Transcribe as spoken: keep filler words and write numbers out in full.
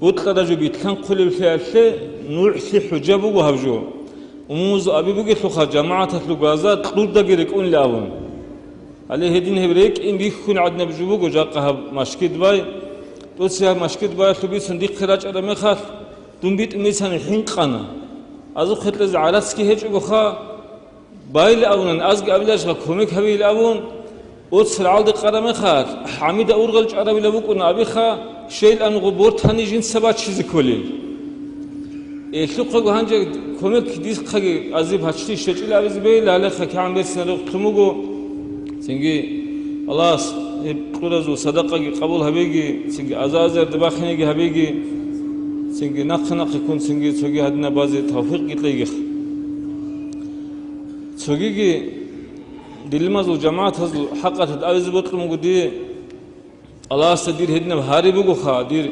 Бокьараб жо битлъанхъулеблъиялъе нугӀлъи хӀужа буго гьаб жо. Умумузул аби бугелъулха, жамагӀаталъул газа кьурдаги рекӀунилан абун. Гьале гьедин гьеб рекӀин бихьун гӀадинаб жо буго жакъа гьаб машгидбай. ТӀоцебе гьаб машгидбаялъул бицун дихъе рачӀараб мехалъ, дун битӀун бицани хӀинкъана. Азухъе кьезе гӀарацги гьечӀогоха, байилан абунани, азги абиларищха, кумек гьабейилан абун, оцал гӀалде къараб мехалъ, ХӀамида ургъел чӀварабилан букӀуна абиха, щейилан гъо бортани жинца баччизе кколел. Элъухъего гьанже кумек дихъаги азиб гьачли щечӀил абизе бейилан, гьалеха кигӀан берцинал рукълъун буго. Цинги Аллагьас гьеб кьуразул садакъаги къабул гьабеги, цинги аза-азарда бахинеги гьабеги, цинги нахъа-нахъе ккун, цинги цоги гьадинаб базе тавфикъги кьейгиха. Цогиги дилимазул жамагӀатазул хӀакъалъулъ абизе бокьун буго дие, Аллагьасда дир гьединаб гьари бугоха, дир